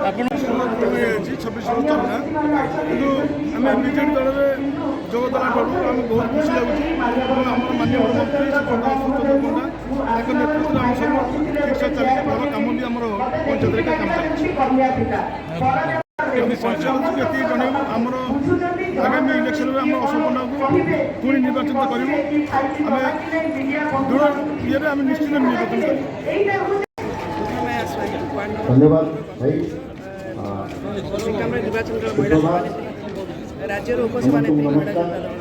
ଆପଣ ହେଇଯାଇଛି 26 ବର୍ଷ ହେଲା, କିନ୍ତୁ ଆମେ ବିଜେଡ଼ି ଦଳରେ ଯୋଗ ଦେଲା ଠାରୁ ଆମେ ବହୁତ ଖୁସି ଲାଗୁଛି ଏବଂ ଆମର ମାନ୍ୟବର ମନ୍ତ୍ରୀ ଶ୍ରୀ ଅଶୋକ ଚନ୍ଦ୍ର ପଣ୍ଡା, ତାଙ୍କ ନେତୃତ୍ୱରେ ଆମେ ସବୁ ଠିକ୍ଠାକ୍ ଚାଲିଛି। ଭଲ କାମ ବି ଆମର ପଞ୍ଚାୟତରେ କାମ ଚାଲିଛି। କେମିତି ସହଯୋଗ? ପଞ୍ଚାୟତକୁ ଏତିକି ଜଣାଇବୁ, ଆମର ଆଗାମୀ ଇଲେକ୍ସନରେ ଆମେ ଅଶୋକ ପଣ୍ଡାଙ୍କୁ ପୁଣି ନିର୍ବାଚିତ କରିବୁ। ଆମେ ଦୃଢ଼ ଇଏରେ ଆମେ ନିଶ୍ଚିତ ନିର୍ବାଚନ କରିବୁ। ଧନ୍ୟବାଦ ଭାଇ। ଏକାମ୍ର ନିର୍ବାଚନ ଦଳ ମହିଳା ସଭାନେତ୍ରୀ, ରାଜ୍ୟର ଉପସଭାନେତ୍ରୀ ମହିଳା ଜନତା ଦଳ।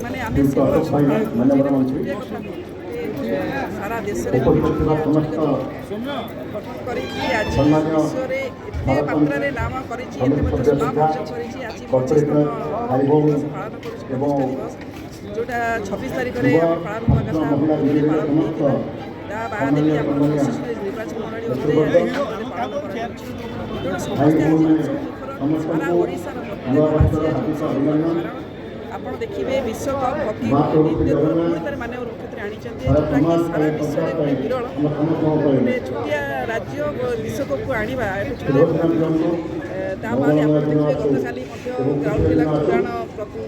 ମାନେ ଆମେ ଶ୍ରୀଯୁକ୍ତ ଅଶୋକ ଭାଇନା, ମାନ୍ୟବର ମନ୍ତ୍ରୀ, ଛୋଟିଆ କଥା ନୁହଁ, ଯେ ସାରା ଦେଶରେ ଉପସ୍ଥିତ ଥିବା ସମସ୍ତ ଗଠନ କରିକି ଆଜି ସମ୍ମାନୀୟ ବିଶ୍ୱରେ ଏତେ ମାତ୍ରାରେ ନାମ କରିଛି, ଏତେ ସମିତି ମଧ୍ୟ ସଭ୍ୟ ସୁନାମ ତଥା ଅର୍ଜନ କରିଛି। ଆଜି କର୍ପୋରେଟର 25ତମ ଭାଇ ଭଉଣୀ ଦିବସ ପାଳନ କରୁଛୁ, ଏବଂ ପ୍ରତିଷ୍ଠା ଦିବସ, ଯେଉଁଟା 26 ତାରିଖରେ ଯୁବ ଆମେ ପାଳନ ହେବା ଛାତ୍ର କଥା, ମହିଳା ପୁରୀରେ ବିଜେଡ଼ିର ପାଳନ ସମସ୍ତ ହେଇଥିଲା। ତା ବାଦେ ବି ସମ୍ମାନୀୟ ଆମର ସମ୍ମାନୀୟ 25 ନିର୍ବାଚନ ମଣ୍ଡଳୀ ଅନୁଯାୟୀ ନେତୃବର୍ଗ, ଆଜି ପାଳନ କରାଯାଉଛି। ତେଣୁ ଭାଇ ସମସ୍ତେ ଆଜି ଭଉଣୀମାନେ, ଉତ୍ସବ ମୁଖର, ସାରା ସମସ୍ତଙ୍କୁ ଓଡ଼ିଶାର ପ୍ରତ୍ୟେକ ନୂଆ ବାସୀ ବର୍ଷର ଆଜି ହାର୍ଦ୍ଦିକ ଉତ୍ସବ ଅଭିନନ୍ଦନ। ମୁଖର। କାରଣ ଆପଣ ଦେଖିବେ, ବିଶ୍ୱକପ୍ ହକି ମହାପ୍ରଭୁ ଶ୍ରୀ ଦ୍ୱିତୀୟ ଥର ଜଗନ୍ନାଥ ପୁଣି ଥରେ ମାନ୍ୟବର ମୁଖ୍ୟମନ୍ତ୍ରୀ ଆଣିଛନ୍ତି, ସାରା ଯେଉଁଟାକି ସମାଜ ସାରା ପାଇଁ, ବିଶ୍ୱରେ ପଞ୍ଚାୟତ ଗୋଟେ ପାଇଁ, ବିରଳ। ଆମ ସମସ୍ତଙ୍କ ପାଇଁ ଗୋଟେ ଛୋଟିଆ ରାଜ୍ୟ ବିଶ୍ୱକପ୍କୁ ଆଣିବା ଏଠି ଛୋଟିଆ ଶୁଭ ଦିନ ଦିଅନ୍ତୁ। ତା ବାଦେ ଆପଣ ମଙ୍ଗଳମୟ ଦିନ ଦେଖିବେ, ଆସୁ ଗତକାଲି ମଧ୍ୟ ଏବଂ ଖୁସିର ରାଉରକେଲା ଦିନ ଆସୁ। ଉଡ଼ାଣ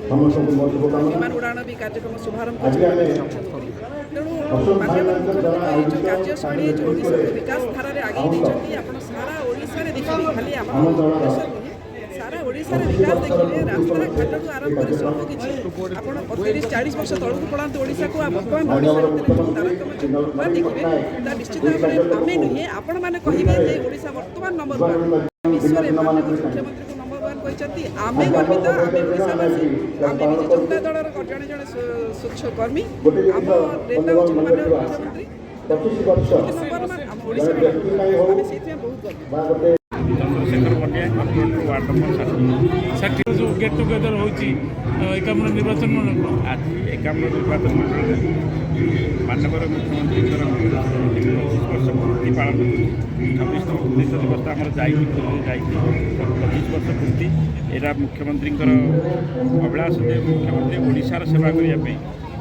ସମସ୍ତଙ୍କୁ ମୋର ଶୁଭକାମନା। ବିମାନ ଉଡ଼ାଣ ବି କାର୍ଯ୍ୟକ୍ରମ ଶୁଭାରମ୍ଭ ଆଜି ଆମେ କରିଛନ୍ତି ମୁଖ୍ୟମନ୍ତ୍ରୀ। ତେଣୁ ଅଶୋକ ମାନ୍ୟବର ଭାଇନାଙ୍କ ଦ୍ୱାରା ମୁଖ୍ୟମନ୍ତ୍ରୀଙ୍କ ଏଇ ଯେଉଁ ଆୟୋଜିତ କାର୍ଯ୍ୟଶୈଳୀ, ଯେଉଁ କାର୍ଯ୍ୟକ୍ରମରେ ଓଡ଼ିଶାକୁ ବିକାଶ ଧାରାରେ ଆଗେଇ ଆମ ନେଇଛନ୍ତି, ଆପଣ ସାରା ଓଡ଼ିଶାରେ ଦେଖିବେ, ଖାଲି ଆମ ଆମ ଦଳର ଭୁବନେଶ୍ୱର ନୁହେଁ, ସାରା ଓଡ଼ିଶାରେ 25 ବିକାଶ ବର୍ଷର ଦେଖିବେ। ପୂର୍ତ୍ତି ରାସ୍ତାଘାଟଠୁ ଉପଲକ୍ଷେ ଆରମ୍ଭ ଏହି କରି କାର୍ଯ୍ୟକ୍ରମ ସବୁ କିଛି। ଆପଣ 30-40 ବର୍ଷ ତଳକୁ ପଳାନ୍ତୁ ଓଡ଼ିଶାକୁ, ଆଉ ବର୍ତ୍ତମାନ ମାନ୍ୟବର ଓଡ଼ିଶା ଭିତରେ ଯେଉଁ ମୁଖ୍ୟମନ୍ତ୍ରୀ ତାରତମ୍ୟ, ଶ୍ରୀ ଯେଉଁ ନବୀନ ଦେଖିବେ, ପଟ୍ଟନାୟକ ତା ନିଶ୍ଚିତ ଏହି ଭାବରେ ଆମେ କାର୍ଯ୍ୟକ୍ରମକୁ ନୁହେଁ, ଆପଣମାନେ କହିବେ ଯେ ଓଡ଼ିଶା ବର୍ତ୍ତମାନ ନମ୍ବର ଉଦ୍ଘାଟନ ୱାନ୍ କରିଛନ୍ତି ଭିନ୍ନ ବିଶ୍ୱରେ। ଭିନ୍ନ ମାନ୍ୟବର ମାନଙ୍କ ପାଇଁ। ମୁଖ୍ୟମନ୍ତ୍ରୀଙ୍କୁ ନମ୍ବର ୱାନ୍ କହିଛନ୍ତି, ଆମେ ଆଜି ଗର୍ବିତ। ଆପଣ ଆମେ ଦିନ ଆମେ ଓଡ଼ିଶାବାସୀ, ଏଠି ଆମେ ପାଳନ ବିଜୁ କରୁଛୁ। ଜନତା ଦଳର ଜଣେ ଜଣେ ସ୍ୱଚ୍ଛ କର୍ମୀ। ଗୋଟେ ଆମ ଜିନିଷ ନେତା ବନ୍ଧୁଗଣ ହେଉଛନ୍ତି ମନେ ମାନ୍ୟବର ରଖିବା, ମୁଖ୍ୟମନ୍ତ୍ରୀ। 25 ବର୍ଷ ନମ୍ବର ୱାନ୍ ଆମ ଜଣେ ଓଡ଼ିଶାର, ବ୍ୟକ୍ତି ପାଇଁ ହଉ ଆମେ ସେଇଥିପାଇଁ ବହୁତ ଗର୍ବିତ। ବା ଗୋଟେ Chandrasekhar Patia, corporator, ward number 60। 60 ଯେଉଁ ଗେଟ୍ ଟୁଗେଦର ହେଉଛି ଏକାମ୍ର ନିର୍ବାଚନ ମଣ୍ଡଳୀ, ଆଜି ଏକାମ୍ର ନିର୍ବାଚନ ମଣ୍ଡଳୀରେ ମାନ୍ୟବର ମୁଖ୍ୟମନ୍ତ୍ରୀଙ୍କର 25 ବର୍ଷ ପୂର୍ତ୍ତି ପାଳନ ହେଉଛି। 26ତମ ପ୍ରତିଷ୍ଠା ଦିବସ ତ ଆମର ଯାଇଛି, ପୁରୀରେ ଯାଇଛି। 25 ବର୍ଷ ପୂର୍ତ୍ତି, ଏଇଟା ମୁଖ୍ୟମନ୍ତ୍ରୀଙ୍କର ଅଭିଳାଷ ଯେ ମୁଖ୍ୟମନ୍ତ୍ରୀ ଓଡ଼ିଶାର ସେବା କରିବା ପାଇଁ,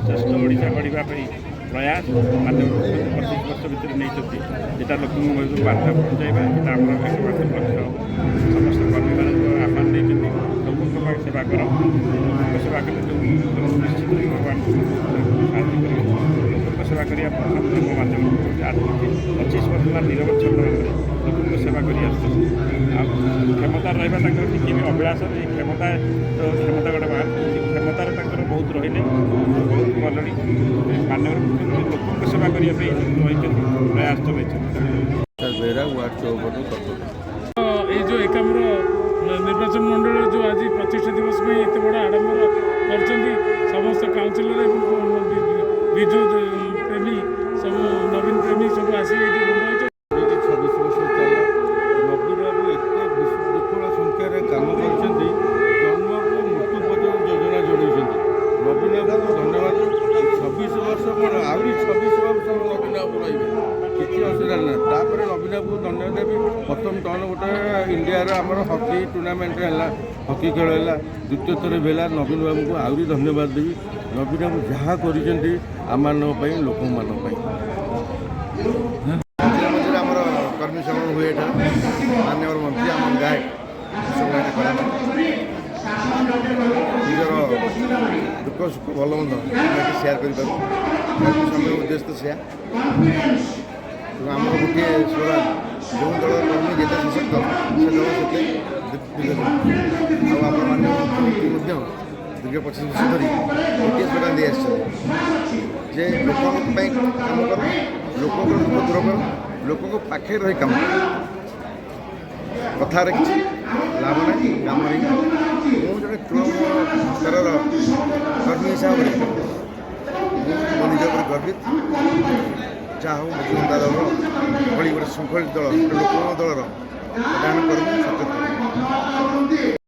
ଶ୍ରେଷ୍ଠ ଓଡ଼ିଶା ଗଢ଼ିବା ପାଇଁ ପ୍ରୟାସ ମାନ୍ୟବର ମୁଖ୍ୟମନ୍ତ୍ରୀ 25 ବର୍ଷ ଭିତରେ ନେଇଛନ୍ତି। ଯେଟା ଲୋକଙ୍କ ମଧ୍ୟକୁ ବାର୍ତ୍ତା ପହଞ୍ଚାଇବା, ଏଇଟା ଆମର ଏକମାତ୍ର ଲକ୍ଷ୍ୟ। ସମସ୍ତ କର୍ମୀମାନଙ୍କୁ ଆହ୍ୱାନ ଦେଇଛନ୍ତି, ଲୋକଙ୍କ ପାଇଁ ସେବା କର। ଲୋକଙ୍କ ସେବା କଲେ ଯେଉଁ ନିଶ୍ଚିତ ଭଗବାନ ସାହାଯ୍ୟ କରିବେ। ଲୋକଙ୍କ ସେବା କରିବା ପ୍ରଥମ ଧର୍ମ ମାନ୍ୟବର ମୁଖ୍ୟମନ୍ତ୍ରୀ ଆଜି 25 ବର୍ଷ ହେଲା ନିରବଚ୍ଛନ୍ନ ଭାବରେ ଲୋକଙ୍କ ସେବା କରି ଆସୁଛନ୍ତି। ଆଉ କ୍ଷମତା ରହିବା ତାଙ୍କର ଟିକେ ବି ଅଭିଳାଷ। ଏଇ କ୍ଷମତା ତ କ୍ଷମତା ଗୋଟେ ବାହାର, କ୍ଷମତାରେ ତାଙ୍କର ବହୁତ ରହିଲେ, ବହୁତ କଲେଣି। ମାନ୍ୟବର ମୁଖ୍ୟମନ୍ତ୍ରୀ ଲୋକଙ୍କ ସେବା କରିବା ପାଇଁ ରହିଛନ୍ତି, ପ୍ରୟାସ ଚଲାଇଛନ୍ତି। Behera, ward 54 corporator. ଏଇ ଯେଉଁ ଏକାମ୍ର ନିର୍ବାଚନ ମଣ୍ଡଳୀର ଯେଉଁ ଆଜି ପ୍ରତିଷ୍ଠା ଦିବସ ପାଇଁ ଏତେ ବଡ଼ ଆଡ଼ମ୍ବର କରିଛନ୍ତି, ସମସ୍ତ କାଉନସିଲର ଏବଂ ବିଜୁ ପ୍ରେମୀ ସବୁ, ନବୀନ ପ୍ରେମୀ ସବୁ ଆସି ଏଇଠି ରୁଣ୍ଡ ହୋଇଛନ୍ତି। 26 ବର୍ଷ ଚାଲିଲା। ନବୀନ ବାବୁ ଏତେ ବିପୁଳ ସଂଖ୍ୟାରେ କାମ କରିଛନ୍ତି, ଜନ୍ମକୁ ମୃତ୍ୟୁ ପର୍ଯ୍ୟନ୍ତ ଯୋଜନା ଯୋଡ଼େଇଛନ୍ତି। ନବୀନ ବାବୁଙ୍କୁ ଧନ୍ୟବାଦ। 26 ବର୍ଷ କ'ଣ, ଆହୁରି 26 ବର୍ଷ ନବୀନ ବାବୁ ରହିବେ, କିଛି ଅସୁବିଧା ନାହିଁ। ତାପରେ ନବୀନ ବାବୁକୁ ଧନ୍ୟବାଦ ଦେବି। ପ୍ରଥମ ଟର୍ନ ଗୋଟେ ଇଣ୍ଡିଆର ଆମର ହକି ଟୁର୍ଣ୍ଣାମେଣ୍ଟ ହେଲା, ହକି ଖେଳ ହେଲା, ଦ୍ୱିତୀୟ ଥର ବି ହେଲା। ନବୀନ ବାବୁଙ୍କୁ ଆହୁରି ଧନ୍ୟବାଦ ଦେବି। ନବୀନ ବାବୁ ଯାହା କରିଛନ୍ତି ଆମମାନଙ୍କ ପାଇଁ, ଲୋକମାନଙ୍କ ପାଇଁ। ମଝିରେ ମଝିରେ ଆମର କର୍ମୀ ସମ୍ମେଳନ ହୁଏ ଏଠାରେ। ମାନ୍ୟବର ମନ୍ତ୍ରୀ, ଆମ ବିଧାୟକ ସବୁ ଏଠି କରନ୍ତି। ନିଜର ଦୁଃଖ ସୁଖ ଭଲ ମନ୍ଦ ଆମେ ଏଠି ସେୟାର କରିପାରୁ। କର୍ମୀ ସମ୍ମେଳନ ଉଦ୍ଦେଶ୍ୟ ତ ସେୟା। ଏବଂ ଆମର ଗୋଟିଏ ସ୍ଲୋଗାନ, ଯେଉଁ ଦଳର କର୍ମୀ ଯେତେ ସଶକ୍ତ, ସେ ଦଳ ସେତେ ଦୀର୍ଘ। ଆଉ ଆମର ମାନ୍ୟବର ମୁଖ୍ୟମନ୍ତ୍ରୀ ମଧ୍ୟ ଦୀର୍ଘ 25 ବର୍ଷ ଧରି ଗୋଟିଏ ସ୍ଲୋଗାନ ଦେଇ ଆସିଛନ୍ତି ଯେ ଲୋକଙ୍କ ପାଇଁ କାମ କର, ଲୋକଙ୍କର ଦୁଃଖ ଦୂର କର, ଲୋକଙ୍କ ପାଖରେ ରହି କାମ କର। କଥାରେ କିଛି ଲାଭ ନାହିଁ, କାମରେ ହିଁ ଲାଭ। ମୁଁ ଜଣେ ତୃଣମୂଳ ସ୍ତରର କର୍ମୀ ହିସାବରେ ମୁଁ ମୋ ନିଜ ଉପରେ ଗର୍ବିତ। ଯାହା ହଉ, ବିଜୁ ଜନତା ଦଳର ଭଳି ଗୋଟେ ଶୃଙ୍ଖଳିତ ଦଳ, ଗୋଟେ ଲୋକଙ୍କ ଦଳର ପ୍ରଧାନ କର୍ମୀ, ସଚେତନ।